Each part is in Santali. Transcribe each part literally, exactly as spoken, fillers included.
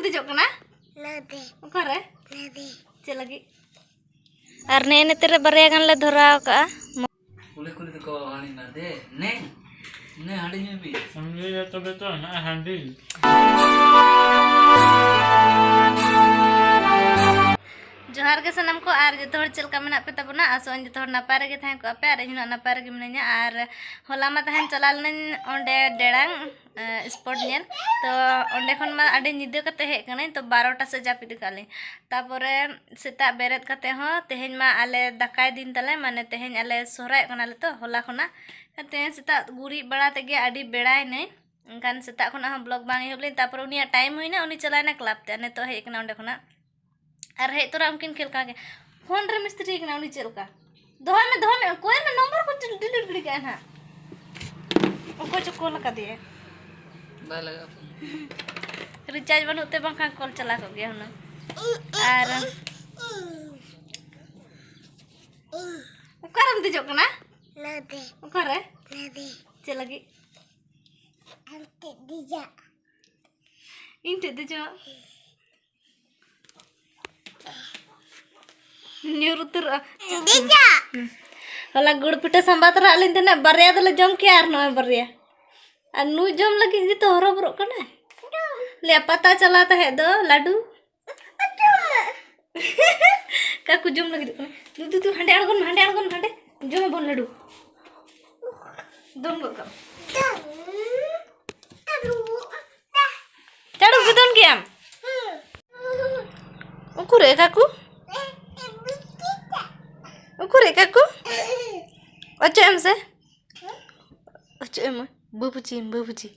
ᱫᱮᱡᱚᱜ ᱠᱟᱱᱟ? ᱱᱚᱰᱮ᱾ ᱚᱠᱟᱨᱮ? ᱱᱚᱰᱮ᱾ ᱪᱮᱫ ᱞᱟᱹᱜᱤᱫ? ᱟᱨ ᱱᱮᱜᱼᱮ ᱱᱮᱛᱮ ᱨᱮ ᱵᱟᱨᱭᱟ ᱜᱟᱱ ᱞᱮ ᱫᱷᱚᱨᱟᱣ ᱠᱟᱜᱼᱟ᱾ ᱠᱩᱞᱤ ᱠᱩᱞᱤ ᱛᱮᱠᱚ ᱦᱟᱹᱱᱤ ᱱᱟᱰᱮ, ᱱᱮ, ᱱᱮ ᱦᱟᱺᱰᱤ ᱧᱩᱭ ᱢᱮ᱾ ᱦᱟᱺᱰᱤ ᱛᱚᱵᱮ ᱛᱚ ᱦᱮᱱᱟᱜᱼᱟ ᱦᱟᱺᱰᱤ᱾ ᱡᱚᱦᱟᱨ ᱜᱮ ᱥᱟᱱᱟᱢ ᱠᱚ, ᱟᱨ ᱡᱚᱛᱚ ᱦᱚᱲ ᱪᱮᱫ ᱞᱮᱠᱟ ᱢᱮᱱᱟᱜ ᱯᱮ ᱛᱟᱵᱚᱱᱟ? ᱟᱥᱚᱜ ᱟᱹᱧ ᱡᱚᱛᱚ ᱦᱚᱲ ᱱᱟᱯᱟᱭ ᱨᱮᱜᱮ ᱛᱟᱦᱮᱸ ᱠᱚᱜᱼᱟ ᱯᱮ, ᱟᱨ ᱤᱧ ᱦᱚᱸ ᱱᱟᱯᱟᱭ ᱨᱮᱜᱮ ᱢᱤᱱᱟᱹᱧᱟ᱾ ᱟᱨ ᱦᱚᱞᱟ ᱢᱟ ᱛᱟᱦᱮᱱ ᱪᱟᱞᱟᱣ ᱞᱮᱱᱟᱹᱧ ᱚᱸᱰᱮ ᱰᱮᱲᱟᱝ, ᱮ, sport ᱧᱮᱞ᱾ ᱛᱚ ᱚᱸᱰᱮ ᱠᱷᱚᱱ ᱢᱟ ᱟᱹᱰᱤ ᱧᱤᱫᱟᱹ ᱠᱟᱛᱮ ᱦᱮᱡ ᱠᱟᱹᱱᱟᱹᱧ, ᱛᱚ ᱵᱟᱨᱚᱴᱟ ᱥᱮᱫ ᱡᱟᱹᱯᱤᱫ ᱟᱠᱟᱫ ᱞᱤᱧ᱾ ᱛᱟᱯᱚᱨᱮ ᱥᱮᱛᱟᱜ ᱵᱮᱨᱮᱫ ᱠᱟᱛᱮ ᱦᱚᱸ, ᱛᱮᱦᱮᱧ ᱢᱟ ᱟᱞᱮ ᱫᱟᱠᱟᱭ ᱫᱤᱱ ᱛᱟᱞᱮ, ᱢᱟᱱᱮ ᱛᱮᱦᱮᱧ ᱟᱞᱮ ᱥᱚᱦᱨᱟᱭᱚᱜ ᱠᱟᱱᱟᱞᱮ ᱛᱚ ᱦᱚᱞᱟ ᱠᱷᱚᱱᱟᱜ᱾ ᱛᱮᱦᱮᱧ ᱥᱮᱛᱟᱜ ᱜᱩᱨᱤᱡ ᱵᱟᱲᱟ ᱛᱮᱜᱮ ᱟᱹᱰᱤ ᱵᱮᱲᱟᱭᱮᱱᱟᱹᱧ, ᱮᱱᱠᱷᱟᱱ ᱥᱮᱛᱟᱜ ᱠᱷᱚᱱᱟᱜ ᱦᱚᱸ vlog ᱵᱟᱝ ᱮᱦᱚᱵ ᱞᱮᱱ᱾ ᱛᱟᱯᱚᱨᱮ ᱩᱱᱤᱭᱟᱜ time ᱦᱩᱭᱱᱟ, ᱩᱱᱤ ᱪᱟᱞᱟᱣᱮᱱᱟ club ᱛᱮ, ᱱᱤᱛᱚᱜ ᱦᱮᱡ ᱟᱠᱟᱱᱟ ᱚᱸᱰᱮ ᱠᱷᱚᱱᱟᱜ᱾ ᱟᱨ ᱦᱮᱡ ᱛᱚᱨᱟ ᱩᱱᱠᱤᱱ ᱠᱷᱮᱞ ᱠᱟᱱ ᱜᱮ, phone ᱨᱮ ᱢᱤᱥᱛᱨᱤ ᱠᱟᱱᱟ ᱩᱱᱤ ᱪᱮᱫ ᱞᱮᱠᱟ᱾ ᱫᱚᱦᱚᱭ ᱢᱮ, ᱫᱚᱦᱚᱭ ᱢᱮ, ᱚᱠᱚᱭ ᱢᱮ number ᱠᱚ delete ᱜᱤᱰᱤ ᱠᱟᱜᱼᱟ ᱱᱟᱦᱟᱜ᱾ ᱚᱠᱚᱭ ᱪᱚ call ᱟᱠᱟᱫᱮᱭᱟ᱾ ᱵᱟᱭ ᱞᱟᱜᱟᱜᱼᱟ phone᱾ Recharge ᱵᱟᱹᱱᱩᱜ ᱛᱮ ᱵᱟᱝᱠᱷᱟᱱ call ᱪᱟᱞᱟᱣ ᱠᱚᱜ ᱜᱮᱭᱟ ᱦᱩᱱᱟᱹᱝ᱾ ᱟᱨ ᱚᱠᱟᱨᱮᱢ ᱫᱮᱡᱚᱜ ᱠᱟᱱᱟ? ᱱᱚᱰᱮ᱾ ᱚᱠᱟᱨᱮ? ᱱᱚᱰᱮ᱾ ᱪᱮᱫ ᱞᱟᱹᱜᱤᱫ? ᱟᱢ ᱴᱷᱮᱱ ᱫᱮᱡᱚᱜ᱾ ᱤᱧ ᱴᱷᱮᱱ ᱫᱮᱡᱚᱜ? ᱧᱩᱨ ᱩᱛᱟᱹᱨᱚᱜᱼᱟ᱾ ᱫᱮᱡᱚᱜ᱾ ᱦᱚᱞᱟ ᱜᱩᱲ ᱯᱤᱴᱷᱟᱹ ᱥᱟᱢᱵᱟᱣ ᱛᱚᱨᱟ ᱟᱫ ᱞᱤᱧ ᱛᱟᱦᱮᱱᱟ, ᱵᱟᱨᱭᱟ ᱫᱚᱞᱮ ᱡᱚᱢ ᱠᱮᱜᱼᱟ ᱟᱨ ᱱᱚᱜᱼᱚᱭ ᱵᱟᱨᱭᱟ᱾ ᱟᱨ ᱱᱩᱭ ᱡᱚᱢ ᱞᱟᱹᱜᱤᱫ ᱜᱮᱛᱚ ᱦᱚᱨᱚᱵᱚᱨᱚᱜ ᱠᱟᱱᱟᱭ᱾ ᱞᱟᱹᱭᱟ ᱯᱟᱛᱟ ᱪᱟᱞᱟᱣ ᱛᱟᱦᱮᱸᱫ ᱫᱚ ᱞᱟᱹᱰᱩ᱾ ᱠᱟᱠᱩ ᱡᱚᱢ ᱞᱟᱹᱜᱤᱫᱚᱜ ᱠᱟᱱᱟ᱾ ᱫᱩ, ᱫᱩ, ᱫᱩ, ᱦᱟᱸᱰᱮ ᱟᱬᱜᱚᱱ ᱢᱮ, ᱦᱟᱸᱰᱮ ᱟᱬᱜᱚᱱ ᱢᱮ, ᱦᱟᱸᱰᱮ᱾ ᱡᱚᱢ ᱟᱵᱚᱱ ᱞᱟᱹᱰᱩ᱾ ᱫᱚᱱ ᱜᱚᱫ ᱠᱟᱜ ᱢᱮ᱾ ᱪᱟᱰᱚ ᱜᱮ ᱫᱚᱱ ᱠᱮᱜ ᱟᱢ? ᱩᱠᱩᱨᱮ ᱠᱟᱠᱩ? ᱩᱠᱩᱨᱮ ᱠᱟᱠᱩ? ᱚᱪᱚᱜ ᱮᱢ ᱥᱮ᱾ ᱚᱪᱚᱜ ᱮᱢ, ᱵᱟᱹᱵᱩᱡᱤ, ᱵᱟᱹᱵᱩᱡᱤ᱾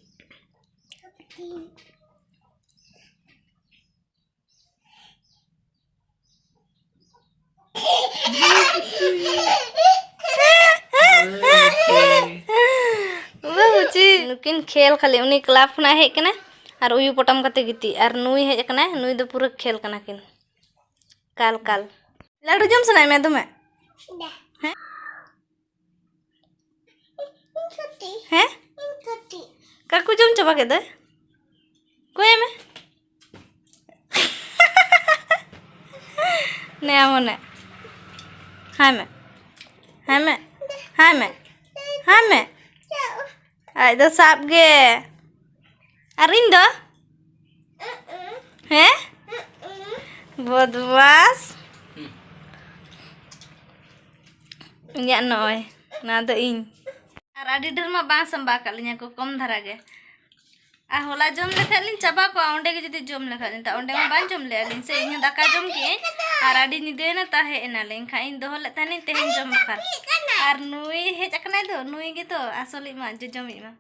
ᱵᱟᱹᱵᱩᱡᱤ᱾ ᱱᱩᱠᱤᱱ ᱠᱷᱮᱞ ᱠᱷᱟᱹᱞᱤ, ᱩᱱᱤ club ᱠᱷᱚᱱᱟᱜ ᱦᱮᱡ ᱠᱟᱱᱟᱭ ᱟᱨ ᱩᱭᱩ ᱯᱚᱴᱚᱢ ᱠᱟᱛᱮ ᱜᱤᱛᱤᱡ, ᱟᱨ ᱱᱩᱭ ᱦᱮᱡ ᱠᱟᱱᱟᱭ, ᱱᱩᱭ ᱫᱚ ᱯᱩᱨᱟᱹ ᱠᱷᱮᱞ ᱠᱟᱱᱟ ᱠᱤᱱ᱾ ᱠᱟᱞ, ᱠᱟᱞ᱾ ᱞᱟᱹᱰᱩ ᱡᱚᱢ ᱥᱟᱱᱟᱭᱮᱫ ᱢᱮᱭᱟ ᱫᱚᱢᱮ? ᱵᱟ᱾ ᱦᱮᱸ? ᱤᱧ ᱠᱟᱹᱴᱤᱡ᱾ ᱦᱮᱸ? ᱤᱧ ᱠᱟᱹᱴᱤᱡ᱾ ᱠᱟᱠᱩ ᱡᱚᱢ ᱪᱟᱵᱟ ᱠᱮᱫ ᱫᱚᱭ? ᱠᱚᱭᱮ ᱢᱮ᱾ ᱱᱮ ᱟᱢ ᱚᱱᱮ᱾ ᱦᱟᱭ ᱢᱮ᱾ ᱦᱟᱭ ᱢᱮ᱾ ᱦᱟᱭ ᱢᱮ᱾ ᱦᱟᱭ ᱢᱮ᱾ ᱟᱡ ᱫᱚ ᱥᱟᱵ ᱜᱮ᱾ ᱟᱨ ᱤᱧ ᱫᱚ? ᱦᱮᱸ? ᱵᱚᱫᱢᱟᱥ᱾ ᱤᱧᱟᱹᱜ ᱱᱚᱜᱼᱚᱭ, ᱱᱚᱣᱟ ᱫᱚ ᱤᱧ᱾ ᱟᱨ ᱟᱹᱰᱤ ᱰᱷᱮᱨ ᱢᱟ ᱵᱟᱝ ᱥᱟᱢᱵᱟᱣ ᱟᱠᱟᱫ ᱞᱤᱧᱟ ᱠᱚ, ᱠᱚᱢ ᱫᱷᱟᱨᱟ ᱜᱮ᱾ ᱟᱨ ᱦᱚᱞᱟ ᱡᱚᱢ ᱞᱮᱠᱷᱟᱡ ᱞᱤᱧ ᱪᱟᱵᱟ ᱠᱚᱜᱼᱟ, ᱚᱸᱰᱮ ᱜᱮ ᱡᱩᱫᱤ ᱡᱚᱢ ᱞᱮᱠᱷᱟᱡ ᱞᱤᱧ, ᱛᱟ ᱚᱸᱰᱮ ᱢᱟ ᱵᱟᱝ ᱡᱚᱢ ᱞᱮᱜᱼᱟ ᱞᱤᱧ ᱥᱮ, ᱤᱧ ᱦᱚᱸ ᱫᱟᱠᱟ ᱡᱚᱢ ᱠᱮᱜᱼᱟᱹᱧ᱾ ᱟᱨ ᱟᱹᱰᱤ ᱧᱤᱫᱟᱹᱭᱮᱱᱟ, ᱛᱟ ᱦᱮᱡ ᱮᱱᱟᱞᱤᱧ, ᱮᱱᱠᱷᱟᱱ ᱤᱧ ᱫᱚᱦᱚ ᱞᱮᱫ ᱛᱟᱦᱮᱱᱤᱧ ᱛᱮᱦᱮᱧ ᱡᱚᱢ ᱵᱟᱠᱷᱨᱟ᱾ ᱟᱨ ᱱᱩᱭ ᱦᱮᱡ ᱟᱠᱟᱱᱟᱭ ᱫᱚ, ᱱᱩᱭ ᱜᱮᱛᱚ ᱟᱥᱚᱞᱤᱡ ᱢᱟ, ᱡᱚᱡᱚᱢᱤᱡ ᱢᱟ᱾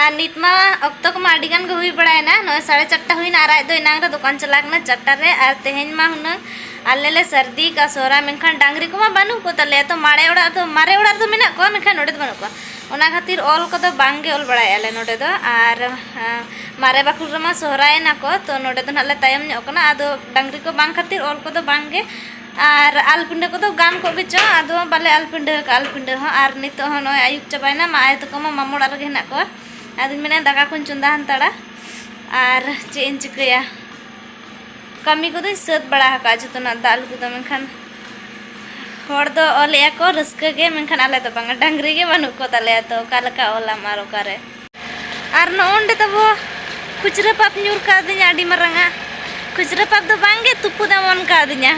ᱟᱨ ᱱᱤᱛ ᱢᱟ ᱚᱠᱛᱚ ᱠᱚᱢᱟ ᱟᱹᱰᱤ ᱜᱟᱱ ᱜᱮ ᱦᱩᱭ ᱵᱟᱲᱟᱭᱮᱱᱟ, ᱱᱚᱜᱼᱚᱭ ᱥᱟᱲᱮ ᱪᱟᱨᱴᱟ ᱦᱩᱭᱱᱟ, ᱟᱨ ᱟᱡ ᱫᱚ ᱮᱱᱟᱝ ᱨᱮ ᱫᱚᱠᱟᱱ ᱪᱟᱞᱟᱣ ᱠᱟᱱᱟ ᱪᱟᱨᱴᱟ ᱨᱮ᱾ ᱟᱨ ᱛᱮᱦᱮᱧ ᱢᱟ ᱦᱩᱱᱟᱹᱝ ᱟᱞᱮ ᱞᱮ ᱥᱟᱹᱨᱫᱤ ᱠᱟᱜᱼᱟ ᱥᱚᱦᱨᱟᱭ, ᱢᱮᱱᱠᱷᱟᱱ ᱰᱟᱝᱨᱤ ᱠᱚᱢᱟ ᱵᱟᱹᱱᱩᱜ ᱠᱚ ᱛᱟᱞᱮᱭᱟ᱾ ᱛᱚ ᱢᱟᱨᱮ ᱚᱲᱟᱜ ᱨᱮᱫᱚ, ᱢᱟᱨᱮ ᱚᱲᱟᱜ ᱨᱮᱫᱚ ᱢᱮᱱᱟᱜ ᱠᱚᱣᱟ, ᱢᱮᱱᱠᱷᱟᱱ ᱱᱚᱰᱮ ᱫᱚ ᱵᱟᱹᱱᱩᱜ ᱠᱚᱣᱟ᱾ ᱚᱱᱟ ᱠᱷᱟᱹᱛᱤᱨ ᱚᱞ ᱠᱚᱫᱚ ᱵᱟᱝ ᱜᱮ ᱚᱞ ᱵᱟᱲᱟᱭᱮᱫᱼᱟ ᱞᱮ ᱱᱚᱰᱮ ᱫᱚ᱾ ᱟᱨ, ᱟᱸ, ᱢᱟᱨᱮ ᱵᱟᱠᱷᱩᱞ ᱨᱮᱢᱟ ᱥᱚᱦᱨᱟᱭᱮᱱᱟ ᱠᱚ, ᱛᱚ ᱱᱚᱰᱮ ᱫᱚ ᱱᱟᱦᱟᱜ ᱞᱮ ᱛᱟᱭᱚᱢ ᱧᱚᱜ ᱠᱟᱱᱟ᱾ ᱟᱫᱚ ᱰᱟᱝᱨᱤ ᱠᱚ ᱵᱟᱝ ᱠᱷᱟᱹᱛᱤᱨ ᱚᱞ ᱠᱚᱫᱚ ᱵᱟᱝ ᱜᱮ᱾ ᱟᱨ ᱟᱞ ᱯᱤᱸᱰᱟᱹ ᱠᱚᱫᱚ ᱜᱟᱱ ᱠᱚᱜ ᱜᱮᱪᱚ, ᱟᱫᱚ ᱵᱟᱞᱮ ᱟᱞ ᱯᱤᱸᱰᱟᱹ ᱟᱠᱟᱫᱼᱟ ᱟᱞ ᱯᱤᱸᱰᱟᱹ ᱦᱚᱸ᱾ ᱟᱨ ᱱᱤᱛᱚᱜ ᱦᱚᱸ ᱱᱚᱜᱼᱚᱭ ᱟᱹᱭᱩᱵ ᱪᱟᱵᱟᱭᱮᱱᱟ, ᱢᱟ ᱟᱭᱳ ᱛᱟᱠᱚ ᱢᱟ ᱢᱟᱢᱚ ᱚᱲᱟᱜ ᱨᱮᱜᱮ ᱦᱮᱱᱟᱜ ᱠᱚᱣᱟ᱾ ᱟᱫᱚᱧ ᱢᱮᱱᱟ ᱫᱟᱠᱟ ᱠᱚᱧ ᱪᱚᱸᱫᱟ ᱦᱟᱱᱛᱟᱲᱟ, ᱟᱨ ᱪᱮᱫ ᱤᱧ ᱪᱤᱠᱟᱹᱭᱟ, ᱠᱟᱹᱢᱤ ᱠᱚᱫᱚᱧ ᱥᱟᱹᱛ ᱵᱟᱲᱟ ᱟᱠᱟᱫᱼᱟ ᱡᱚᱛᱚᱱᱟᱜ, ᱫᱟᱜ ᱞᱩ ᱠᱚᱫᱚ᱾ ᱢᱮᱱᱠᱷᱟᱱ ᱦᱚᱲ ᱫᱚ ᱚᱞᱮᱜᱼᱟ ᱠᱚ ᱨᱟᱹᱥᱠᱟᱹ ᱜᱮ, ᱢᱮᱱᱠᱷᱟᱱ ᱟᱞᱮ ᱫᱚ ᱵᱟᱝᱟ, ᱰᱟᱝᱨᱤ ᱜᱮ ᱵᱟᱹᱱᱩᱜ ᱠᱚ ᱛᱟᱞᱮᱭᱟ, ᱛᱚ ᱚᱠᱟ ᱞᱮᱠᱟ ᱚᱞᱟᱢ ᱟᱨ ᱚᱠᱟᱨᱮ? ᱟᱨ ᱱᱚᱜᱼᱚ ᱱᱚᱸᱰᱮ ᱛᱟᱵᱚ ᱠᱷᱩᱪᱨᱟᱹ ᱯᱟᱯ ᱧᱩᱨ ᱠᱟᱣᱫᱤᱧᱟ, ᱟᱹᱰᱤ ᱢᱟᱨᱟᱝᱟ᱾ ᱠᱷᱩᱪᱨᱟᱹ ᱯᱟᱯ ᱫᱚ ᱵᱟᱝᱜᱮ, ᱛᱩᱯᱩᱫ ᱮᱢᱚᱱ ᱠᱟᱣᱫᱤᱧᱟ᱾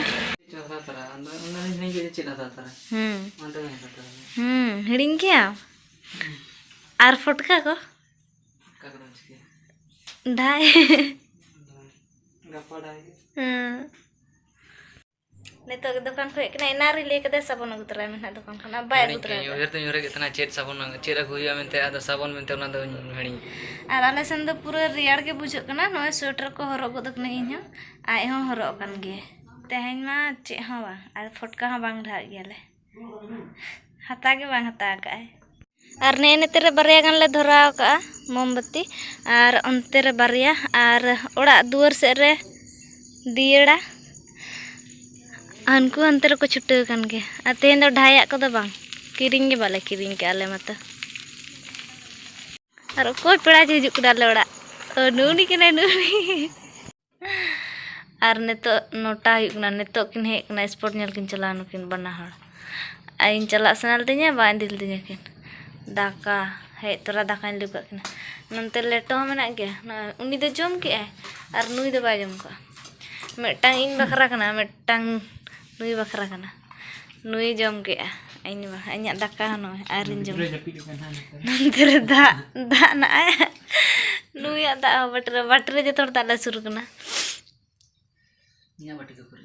ᱪᱮᱫ ᱦᱟᱛᱟᱣ ᱛᱟᱨᱟ? ᱟᱫᱚ ᱚᱱᱟ ᱦᱤᱲᱤᱧ ᱠᱮᱫ ᱪᱮᱫ ᱦᱟᱛᱟᱣ ᱛᱟᱨᱟ᱾ ᱦᱩᱸ᱾ ᱚᱱᱟ ᱛᱮᱜᱮ ᱦᱟᱛᱟᱣ ᱛᱟᱨᱟ᱾ ᱦᱩᱸ, ᱦᱤᱲᱤᱧ ᱠᱮᱭᱟᱢ? ᱟᱨ ᱯᱷᱚᱴᱠᱟ ᱠᱚ? ᱯᱷᱚᱴᱠᱟ ᱠᱚᱫᱚᱢ ᱪᱤᱠᱟᱹᱭᱟ? ᱰᱷᱟᱭ᱾ ᱜᱟᱯᱟ ᱰᱷᱟᱭ ᱜᱮ᱾ ᱦᱩᱸ᱾ ᱱᱤᱛᱚᱜ ᱜᱮ ᱫᱚᱠᱟᱱ ᱠᱷᱚᱱ ᱦᱮᱡ ᱠᱟᱱᱟ, ᱮᱱᱟᱱ ᱨᱮ ᱞᱟᱹᱭ ᱠᱟᱫᱟᱭ ᱥᱟᱵᱚᱱ ᱟᱹᱜᱩ ᱛᱚᱨᱟᱭ ᱢᱮ ᱱᱟᱦᱟᱜ ᱫᱚᱠᱟᱱ ᱠᱷᱚᱱ, ᱟᱨ ᱵᱟᱭ ᱟᱹᱜᱩ ᱦᱤᱲᱤᱧ ᱛᱚᱨᱟ ᱠᱮᱫ ᱟᱹᱧ, ᱠᱟᱫᱟ᱾ ᱩᱭᱦᱟᱹᱨ ᱫᱚᱧ ᱩᱭᱦᱟᱹᱨᱮᱫ ᱜᱮ ᱛᱟᱦᱮᱱᱟ ᱪᱮᱫ ᱥᱟᱵᱚᱱ, ᱪᱮᱫ ᱟᱹᱜᱩ ᱦᱩᱭᱩᱜᱼᱟ ᱢᱮᱱᱛᱮ, ᱟᱫᱚ ᱥᱟᱵᱚᱱ ᱢᱮᱱᱛᱮ ᱚᱱᱟ ᱫᱚᱧ ᱦᱤᱲᱤᱧ ᱠᱮᱫᱟ᱾ ᱟᱨ ᱟᱞᱮ ᱥᱮᱱ ᱫᱚ ᱯᱩᱨᱟᱹ ᱨᱮᱭᱟᱲ ᱜᱮ ᱵᱩᱡᱷᱟᱹᱜ ᱠᱟᱱᱟ, ᱱᱚᱜᱼᱚᱭ ᱥᱩᱭᱮᱴᱟᱨ ᱠᱚ ᱦᱚᱨᱚᱜ ᱜᱚᱫ ᱠᱟᱹᱱᱟᱹᱧ ᱤᱧ ᱦᱚᱸ, ᱟᱡ ᱦᱚᱸ ᱦᱚᱨᱚᱜ ᱟᱠᱟᱱ ᱜᱮ᱾ ᱛᱮᱦᱮᱧ ᱢᱟ ᱪᱮᱫ ᱦᱚᱸ ᱵᱟᱝ, ᱟᱨ ᱯᱷᱚᱴᱠᱟ ᱦᱚᱸ ᱵᱟᱝ ᱰᱷᱟᱜ ᱜᱮᱭᱟᱞᱮ, ᱦᱟᱛᱟᱣ ᱜᱮ ᱵᱟᱝ ᱦᱟᱛᱟᱣ ᱟᱠᱟᱫᱼᱟᱭ᱾ ᱟᱨ ᱱᱮᱜᱼᱮ ᱱᱮᱛᱮ ᱨᱮ ᱵᱟᱨᱭᱟ ᱜᱟᱱ ᱞᱮ ᱫᱷᱚᱨᱟᱣ ᱠᱟᱜᱼᱟ ᱢᱳᱢᱵᱟᱛᱤ, ᱟᱨ ᱚᱱᱛᱮ ᱨᱮ ᱵᱟᱨᱭᱟ, ᱟᱨ ᱚᱲᱟᱜ ᱫᱩᱣᱟᱹᱨ ᱥᱮᱫ ᱨᱮ ᱫᱤᱭᱟᱹᱲᱟ᱾ ᱦᱟᱱᱠᱩ ᱦᱟᱱᱛᱮ ᱨᱮᱠᱚ ᱪᱷᱩᱴᱟᱹᱣ ᱟᱠᱟᱱ ᱜᱮᱭᱟ᱾ ᱟᱨ ᱛᱮᱦᱮᱧ ᱫᱚ ᱰᱷᱟᱭᱟᱜ ᱠᱚᱫᱚ ᱵᱟᱝ, ᱠᱤᱨᱤᱧ ᱜᱮ ᱵᱟᱞᱮ ᱠᱤᱨᱤᱧ ᱠᱟᱜᱼᱟ ᱟᱞᱮ ᱢᱟᱛᱚ᱾ ᱟᱨ ᱚᱠᱚᱭ ᱯᱮᱲᱟ ᱪᱚ ᱦᱤᱡᱩᱜ ᱠᱟᱱᱟ ᱟᱞᱮ ᱚᱲᱟᱜ? ᱚ, ᱱᱩᱜᱼᱩ ᱱᱩᱭ ᱠᱟᱱᱟᱭ, ᱱᱩᱜᱼᱩ ᱱᱩᱭ᱾ ᱟᱨ ᱱᱤᱛᱚᱜ ᱱᱚᱴᱟ ᱦᱩᱭᱩᱜ ᱠᱟᱱᱟ, ᱱᱤᱛᱚᱜ ᱠᱤᱱ ᱦᱮᱡ ᱠᱟᱱᱟ, ᱥᱯᱳᱨᱴ ᱧᱮᱞ ᱠᱤᱱ ᱪᱟᱞᱟᱣ ᱱᱟᱠᱤᱱ ᱵᱟᱱᱟ ᱦᱚᱲ᱾ ᱟᱨ ᱤᱧ ᱪᱟᱞᱟᱜ ᱥᱟᱱᱟ ᱞᱤᱫᱤᱧᱟ, ᱵᱟᱝ ᱤᱫᱤ ᱞᱤᱫᱤᱧᱟ ᱠᱤᱱ᱾ ᱫᱟᱠᱟ ᱦᱮᱡ ᱛᱚᱨᱟ ᱫᱟᱠᱟᱧ ᱞᱩ ᱠᱟᱜ ᱠᱤᱱᱟ᱾ ᱱᱚᱱᱛᱮ ᱞᱮᱴᱚ ᱦᱚᱸ ᱢᱮᱱᱟᱜ ᱜᱮᱭᱟ, ᱱᱚᱜᱼᱚᱭ ᱩᱱᱤ ᱫᱚ ᱡᱚᱢ ᱠᱮᱜᱼᱟᱭ ᱟᱨ ᱱᱩᱭ ᱫᱚ ᱵᱟᱭ ᱡᱚᱢ ᱠᱟᱜᱼᱟ᱾ ᱢᱤᱫᱴᱟᱝ ᱤᱧ ᱵᱟᱠᱷᱨᱟ ᱠᱟᱱᱟ, ᱢᱤᱫᱴᱟᱝ ᱱᱩᱭ ᱵᱟᱠᱷᱨᱟ ᱠᱟᱱᱟ᱾ ᱱᱩᱭ ᱡᱚᱢ ᱠᱮᱜᱼᱟ, ᱤᱧ ᱵᱟ-, ᱤᱧᱟᱹᱜ ᱫᱟᱠᱟ ᱦᱚᱸ ᱱᱚᱜᱼᱚᱭ ᱟᱨᱤᱧ ᱡᱚᱢ᱾ ᱜᱤᱫᱽᱨᱟᱹ ᱡᱟᱹᱯᱤᱫ ᱟᱠᱟᱱ ᱦᱟᱸᱜ ᱱᱚᱛᱮ᱾ ᱱᱚᱱᱛᱮ ᱨᱮ ᱫᱟᱜ, ᱫᱟᱜ ᱱᱟᱜᱼᱟᱭ᱾ ᱱᱩᱭᱟᱜ ᱫᱟᱜ ᱦᱚᱸ ᱵᱟᱹᱴᱤ ᱨᱮ, ᱵᱟᱹᱴᱤ ᱨᱮ ᱡᱚᱛᱚ ᱦᱚᱲ ᱫᱟᱜ ᱞᱮ ᱥᱩᱨ ᱠᱟᱱᱟ᱾ ᱤᱧᱟᱹᱜ ᱵᱟᱹᱴᱤ ᱫᱚ ᱠᱚᱨᱮ᱾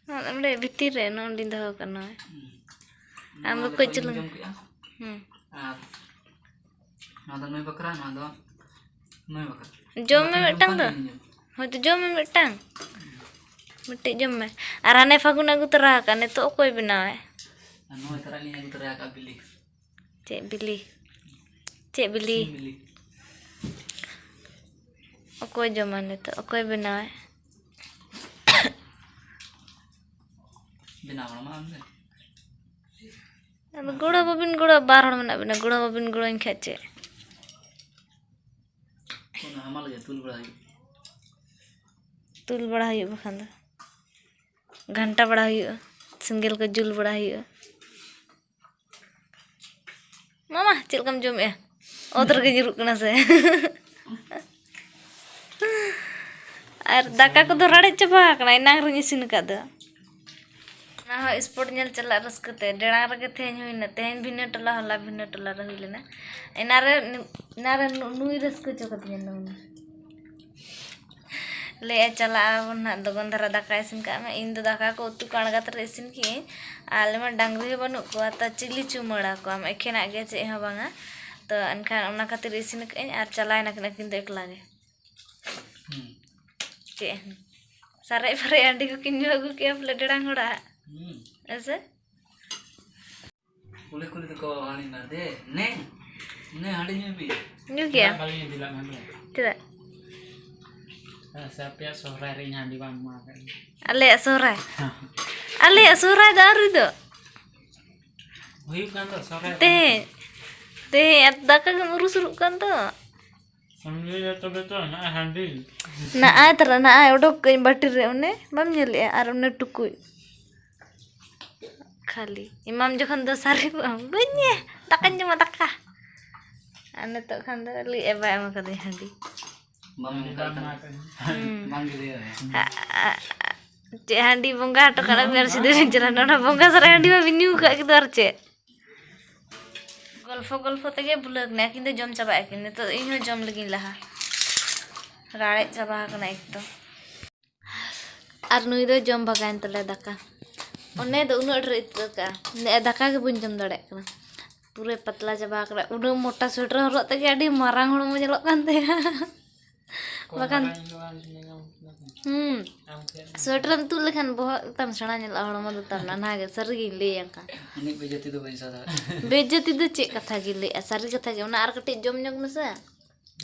ᱱᱚᱰᱮ ᱵᱷᱤᱛᱤᱨ ᱨᱮ ᱱᱚᱜᱼᱚᱭ ᱫᱚᱦᱚ ᱠᱟᱜ ᱱᱚᱜᱼᱚᱭ᱾ ᱦᱩᱸ᱾ ᱟᱢ ᱱᱚᱣᱟ ᱫᱚ ᱠᱟᱹᱡ ᱞᱮᱠᱟ ᱪᱩᱞᱩᱝ᱾ ᱡᱚᱢ ᱠᱮᱜᱼᱟ᱾ ᱦᱩᱸ᱾ ᱟᱨ ᱱᱚᱣᱟ ᱫᱚ ᱱᱩᱭ ᱵᱟᱠᱷᱨᱟ, ᱱᱚᱣᱟ ᱫᱚ ᱱᱩᱭ ᱵᱟᱠᱷᱨᱟ᱾ ᱡᱚᱢ ᱢᱮ ᱱᱚᱣᱟ ᱫᱚ ᱢᱤᱫᱴᱟᱝ ᱫᱚ᱾ ᱡᱚᱢ ᱠᱷᱟᱱ ᱤᱧ ᱡᱚᱢ᱾ ᱦᱳᱭ ᱛᱚ, ᱡᱚᱢ ᱢᱮ ᱢᱤᱫᱴᱟᱝ᱾ ᱢᱤᱫᱴᱤᱡ ᱡᱚᱢ ᱢᱮ᱾ ᱟᱨ ᱦᱟᱱᱮ ᱯᱷᱟᱹᱜᱩᱱ ᱟᱹᱜᱩ ᱛᱚᱨᱟ ᱟᱠᱟᱫ, ᱱᱤᱛᱚᱜ ᱚᱠᱚᱭ ᱵᱮᱱᱟᱣᱟᱭ? ᱟᱨ ᱱᱚᱜᱼᱚᱭ ᱛᱚᱨᱟ ᱞᱤᱧ ᱟᱹᱜᱩ ᱛᱚᱨᱟ ᱟᱠᱟᱫ ᱵᱤᱞᱤ᱾ ᱪᱮᱫ ᱵᱤᱞᱤ? ᱪᱮᱫ ᱵᱤᱞᱤ? ᱥᱤᱢ ᱵᱤᱞᱤ᱾ ᱚᱠᱚᱭ ᱡᱚᱢᱟ ᱱᱤᱛᱚᱜ? ᱚᱠᱚᱭ ᱵᱮᱱᱟᱣᱟᱭ? ᱵᱮᱱᱟᱣ ᱦᱚᱲ ᱢᱟ ᱟᱢ ᱜᱮ᱾ ᱟᱫᱚ ᱜᱚᱲᱚ ᱵᱟᱵᱤᱱ ᱜᱚᱲᱚ, ᱵᱟᱨ ᱦᱚᱲ ᱢᱮᱱᱟᱜ ᱵᱤᱱᱟ, ᱜᱚᱲᱚ ᱵᱟᱵᱤᱱ ᱜᱚᱲᱚᱧ ᱠᱷᱟᱡ ᱪᱮᱫ? ᱚᱱᱟ ᱦᱟᱢᱟᱞ ᱜᱮ ᱛᱩᱞ ᱵᱟᱲᱟ ᱦᱩᱭᱩᱜ᱾ ᱛᱩᱞ ᱵᱟᱲᱟ ᱦᱩᱭᱩᱜ ᱵᱟᱠᱷᱟᱱ ᱫᱚ᱾ ᱜᱷᱟᱱᱴᱟ ᱵᱟᱲᱟ ᱦᱩᱭᱩᱜᱼᱟ, ᱥᱮᱸᱜᱮᱞ ᱠᱚ ᱡᱩᱞ ᱵᱟᱲᱟ ᱦᱩᱭᱩᱜᱼᱟ᱾ ᱢᱟᱢᱟ, ᱪᱮᱫ ᱞᱮᱠᱟᱢ ᱡᱚᱢᱮᱜᱼᱟ? ᱚᱛ ᱨᱮᱜᱮ ᱧᱩᱨᱩᱜ ᱠᱟᱱᱟ ᱥᱮ? ᱟᱨ ᱫᱟᱠᱟ ᱠᱚᱫᱚ ᱨᱟᱲᱮᱡ ᱪᱟᱵᱟ ᱟᱠᱟᱱᱟ, ᱮᱱᱟᱝ ᱨᱤᱧ ᱤᱥᱤᱱ ᱟᱠᱟᱫ ᱫᱚ᱾ ᱚᱱᱟ ᱦᱚᱸ ᱥᱯᱳᱨᱴ ᱧᱮᱞ ᱪᱟᱞᱟᱜ ᱨᱟᱹᱥᱠᱟᱹ ᱛᱮ᱾ ᱰᱮᱲᱟᱝ ᱨᱮᱜᱮ ᱛᱮᱦᱮᱧ ᱦᱩᱭᱱᱟ, ᱛᱮᱦᱮᱧ ᱵᱷᱤᱱᱟᱹ ᱴᱚᱞᱟ, ᱦᱚᱞᱟ ᱵᱷᱤᱱᱟᱹ ᱴᱚᱞᱟ ᱨᱮ ᱦᱩᱭ ᱞᱮᱱᱟ᱾ ᱮᱱᱟᱝ ᱨᱮ, ᱮᱱᱟᱝ ᱨᱮ ᱱᱩ-, ᱱᱩᱭ ᱨᱟᱹᱥᱠᱟᱹ ᱦᱚᱪᱚ ᱠᱟᱫᱤᱧᱟ ᱱᱩᱭ᱾ ᱞᱟᱹᱭᱮᱫᱼᱟ, "ᱪᱟᱞᱟᱜ ᱟᱵᱚᱱ ᱱᱟᱦᱟᱜ ᱞᱚᱜᱚᱱ ᱫᱷᱟᱨᱟ ᱫᱟᱠᱟ ᱤᱥᱤᱱ ᱠᱟᱜ ᱢᱮ, ᱤᱧ ᱫᱚ ᱫᱟᱠᱟ ᱠᱚ ᱩᱛᱩ ᱠᱚ ᱟᱬᱜᱟᱛ ᱨᱮ ᱤᱥᱤᱱ ᱠᱤᱭᱟᱹᱧ, ᱟᱨ ᱟᱞᱮ ᱢᱟ ᱰᱟᱝᱨᱤ ᱦᱚᱸ ᱵᱟᱹᱱᱩᱜ ᱠᱚᱣᱟ, ᱛᱚ ᱪᱤᱞᱤ ᱪᱩᱢᱟᱹᱲᱟ ᱠᱚᱣᱟᱢ, ᱮᱠᱷᱮᱱᱟᱜ ᱜᱮ ᱪᱮᱫ ᱦᱚᱸ ᱵᱟᱝᱟ?" ᱛᱚ ᱮᱱᱠᱷᱟᱱ ᱚᱱᱟ ᱠᱷᱟᱹᱛᱤᱨ ᱤᱥᱤᱱ ᱠᱟᱜ ᱟᱹᱧ, ᱟᱨ ᱪᱟᱞᱟᱣ ᱮᱱᱟᱠᱤᱱ ᱟᱹᱠᱤᱱ ᱫᱚ ᱮᱠᱞᱟ ᱜᱮ᱾ ᱦᱩᱸ᱾ ᱪᱮᱫ ᱦᱚᱸ? ᱥᱟᱨᱮᱡ ᱯᱷᱟᱨᱮᱡ ᱦᱟᱺᱰᱤ ᱠᱚᱠᱤᱱ ᱧᱩ ᱟᱹᱜᱩ ᱠᱮᱜᱼᱟ ᱯᱟᱞᱮ ᱰᱮᱲᱟᱝ ᱦᱚᱲᱟᱜ᱾ ᱦᱩᱸ᱾ ᱦᱮᱸ ᱥᱮ? ᱠᱩᱞᱤ ᱠᱩᱞᱤ ᱛᱮᱠᱚ ᱦᱟᱺᱰᱤ ᱢᱟ ᱫᱮ, ᱱᱮ, ᱱᱮ ᱦᱟᱺᱰᱤ ᱧᱩᱭ ᱢᱮ᱾ ᱧᱩ ᱠᱮᱭᱟ? ᱵᱟᱹᱞᱤᱧ ᱤᱫᱤ ᱞᱟᱜ ᱦᱟᱺᱰᱤ᱾ ᱪᱮᱫᱟᱜ? ᱦᱮᱸ, ᱥᱮ ᱟᱯᱮᱭᱟᱜ ᱥᱚᱦᱨᱟᱭ ᱨᱮ ᱤᱧ ᱦᱟᱺᱰᱤ ᱵᱟᱢ ᱮᱢᱟ ᱟᱠᱟᱫᱤᱧᱟ᱾ ᱟᱞᱮᱭᱟᱜ ᱥᱚᱦᱨᱟᱭ? ᱦᱮᱸ᱾ ᱟᱞᱮᱭᱟᱜ ᱥᱚᱦᱨᱟᱭ ᱫᱚ ᱟᱹᱣᱨᱤ ᱫᱚ᱾ ᱦᱩᱭᱩᱜ ᱠᱟᱱ ᱫᱚ ᱥᱚᱦᱨᱟᱭ ᱫᱚ᱾ ᱛᱮᱦᱮᱧ, ᱛᱮᱦᱮᱧ ᱟᱨ ᱫᱟᱠᱟ ᱜᱮᱢ ᱩᱨᱩ ᱥᱩᱨᱩᱜ ᱠᱟᱱ ᱫᱚ᱾ ᱦᱟᱺᱰᱤ ᱨᱮ ᱛᱚᱵᱮ ᱛᱚ ᱱᱟᱜᱼᱟ ᱦᱟᱺᱰᱤ᱾ ᱱᱟᱜᱼᱟᱭ ᱛᱟᱨᱟ, ᱱᱟᱜᱼᱟᱭ ᱚᱰᱚᱠ ᱠᱟᱹᱧ ᱵᱟᱹᱴᱤ ᱨᱮ, ᱚᱱᱮ ᱵᱟᱢ ᱧᱮᱞᱮᱜᱼᱟ? ᱟᱨ ᱚᱱᱮ ᱴᱩᱠᱩᱡ ᱠᱷᱟᱹᱞᱤ ᱮᱢᱟᱢ ᱡᱚᱠᱷᱚᱱ ᱫᱚ ᱥᱟᱹᱨᱤ ᱠᱚᱜ ᱟᱢ, ᱵᱟᱹᱧ ᱧᱮ, ᱫᱟᱠᱟᱧ ᱡᱚᱢᱟ, ᱫᱟᱠᱟ᱾ ᱟᱨ ᱱᱤᱛᱚᱜ ᱠᱷᱟᱱ ᱫᱚ ᱞᱟᱹᱭᱮᱜᱼᱟ, ᱵᱟᱭ ᱮᱢ ᱠᱟᱫᱤᱧ ᱦᱟᱺᱰᱤ᱾ ᱵᱟᱢ ᱮᱢ ᱠᱟᱫ ᱠᱷᱟᱱ᱾ ᱦᱩᱸ᱾ ᱵᱟᱝ ᱜᱮ ᱞᱟᱹᱭ ᱢᱮ᱾ ᱟ-, ᱟ-, ᱪᱮᱫ ᱦᱟᱺᱰᱤ ᱵᱚᱸᱜᱟ ᱦᱚᱴᱚ ᱠᱟᱜ ᱵᱤᱱ ᱟᱨ ᱥᱤᱫᱷᱟᱹ ᱵᱤᱱ ᱪᱟᱞᱟᱜᱼᱟ? ᱚᱱᱟ ᱵᱚᱸᱜᱟ ᱥᱟᱨᱮᱡ ᱦᱟᱺᱰᱤ ᱢᱟ ᱵᱤᱱ ᱧᱩ ᱠᱟᱜ ᱜᱮ ᱫᱚ, ᱟᱨ ᱪᱮᱫ? ᱜᱚᱞᱯᱷᱚ ᱜᱚᱞᱯᱷᱚ ᱛᱮᱜᱮ ᱵᱷᱩᱞᱟᱹᱣ ᱠᱤᱱᱟ, ᱟᱹᱠᱤᱱ ᱫᱚ ᱡᱚᱢ ᱪᱟᱵᱟᱭᱮᱫ ᱠᱤᱱ᱾ ᱱᱤᱛᱚᱜ ᱤᱧ ᱦᱚᱸ ᱡᱚᱢ ᱞᱟᱹᱜᱤᱧ ᱞᱟᱦᱟ, ᱨᱟᱲᱮᱡ ᱪᱟᱵᱟ ᱟᱠᱟᱱᱟ ᱮᱠᱫᱚᱢ᱾ ᱟᱨ ᱱᱩᱭ ᱫᱚ ᱡᱚᱢ ᱵᱷᱟᱜᱟᱭᱮᱱ ᱛᱟᱞᱮᱭᱟ ᱫᱟᱠᱟ᱾ ᱚᱱᱮ ᱫᱚ ᱩᱱᱟᱹᱜ ᱰᱷᱮᱨ ᱤᱛᱟᱹ ᱠᱟᱜᱼᱟ, ᱱᱮ ᱫᱟᱠᱟ ᱜᱮ ᱵᱟᱹᱧ ᱡᱚᱢ ᱫᱟᱲᱮᱭᱟᱜ ᱠᱟᱱᱟ, ᱯᱩᱨᱟᱹ ᱯᱟᱛᱞᱟ ᱪᱟᱵᱟ ᱟᱠᱟᱱᱟ᱾ ᱩᱱᱟᱹᱜ ᱢᱚᱴᱟ ᱥᱩᱭᱮᱴᱟᱨ ᱦᱚᱨᱚᱜ ᱛᱮᱜᱮ ᱟᱹᱰᱤ ᱢᱟᱨᱟᱝ ᱦᱚᱲᱢᱚ ᱧᱮᱞᱚᱜ ᱠᱟᱱ ᱛᱟᱭᱟ᱾ ᱵᱟᱠᱷᱟᱱ ᱦᱩᱸ, ᱥᱩᱭᱮᱴᱟᱨᱮᱢ ᱛᱩᱫ ᱞᱮᱠᱷᱟᱱ ᱵᱚᱦᱚᱜ ᱛᱟᱢ ᱥᱮᱬᱟ ᱧᱮᱞᱚᱜᱼᱟ, ᱦᱚᱲᱢᱚ ᱫᱚ ᱛᱟᱢ ᱱᱟᱱᱦᱟ ᱜᱮ, ᱥᱟᱹᱨᱤ ᱜᱤᱧ ᱞᱟᱹᱭᱟᱢ ᱠᱟᱱ᱾ ᱩᱱᱟᱹᱜ ᱵᱮᱡᱟᱹᱛᱤ ᱫᱚ ᱵᱟᱹᱧ ᱥᱟᱦᱟᱣ ᱫᱟᱲᱮᱭᱟᱜᱼᱟ᱾ ᱵᱮᱡᱟᱹᱛᱤ ᱫᱚ ᱪᱮᱫ ᱠᱟᱛᱷᱟ ᱜᱮ ᱞᱟᱹᱭᱮᱜᱼᱟ, ᱥᱟᱹᱨᱤ ᱠᱟᱛᱷᱟ ᱜᱮ᱾ ᱚᱱᱟ ᱟᱨ ᱠᱟᱹᱴᱤᱡ ᱡᱚᱢ ᱧᱚᱜ ᱢᱮᱥᱮ᱾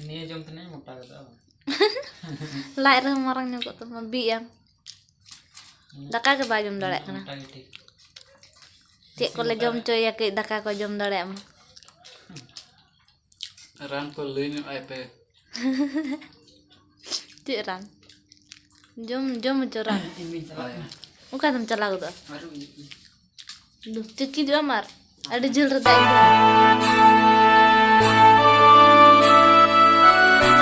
ᱱᱤᱭᱟᱹ ᱡᱚᱢ ᱛᱮᱱᱟᱜ ᱢᱚᱴᱟ ᱜᱚᱫᱚᱜᱼᱟ ᱵᱟᱝ? ᱞᱟᱡ ᱨᱮᱦᱚᱸ ᱢᱟᱨᱟᱝ ᱧᱚᱜᱚᱜ ᱛᱟᱢᱟ, ᱵᱤᱜ ᱟᱢ᱾ ᱫᱟᱠᱟ ᱜᱮ ᱵᱟᱭ ᱡᱚᱢ ᱫᱟᱲᱮᱭᱟᱜ ᱠᱟᱱᱟ᱾ ᱢᱚᱴᱟ ᱜᱮ ᱴᱷᱤᱠ᱾ ᱪᱮᱫ ᱠᱚᱞᱮ ᱡᱚᱢ ᱦᱚᱪᱚᱭᱮᱭᱟ, ᱠᱟᱹᱡ ᱫᱟᱠᱟ ᱠᱚ ᱡᱚᱢ ᱫᱟᱲᱮᱭᱟᱜ ᱢᱟ᱾ ᱨᱟᱱ ᱠᱚ ᱞᱟᱹᱭ ᱧᱚᱜ ᱟᱭ ᱯᱮ᱾ ᱪᱮᱫ ᱨᱟᱱ? ᱡᱚᱢ, ᱡᱚᱢ ᱦᱚᱪᱚ ᱨᱟᱱ᱾ ᱤᱧ ᱵᱟᱹᱧ ᱪᱟᱞᱟᱜ ᱠᱟᱱᱟ᱾ ᱚᱠᱟ ᱛᱮᱢ ᱪᱟᱞᱟᱣ ᱜᱚᱫᱚᱜᱼᱟ? ᱟᱨ ᱩᱱᱤ ᱫᱩ, ᱪᱤᱠᱤᱡᱚᱜ ᱟᱢ ᱟᱨ ᱟᱹᱰᱤ ᱡᱷᱟᱹᱞ ᱨᱮ ᱫᱟᱜ ᱤᱧ ᱫᱚᱦᱚᱭᱟ᱾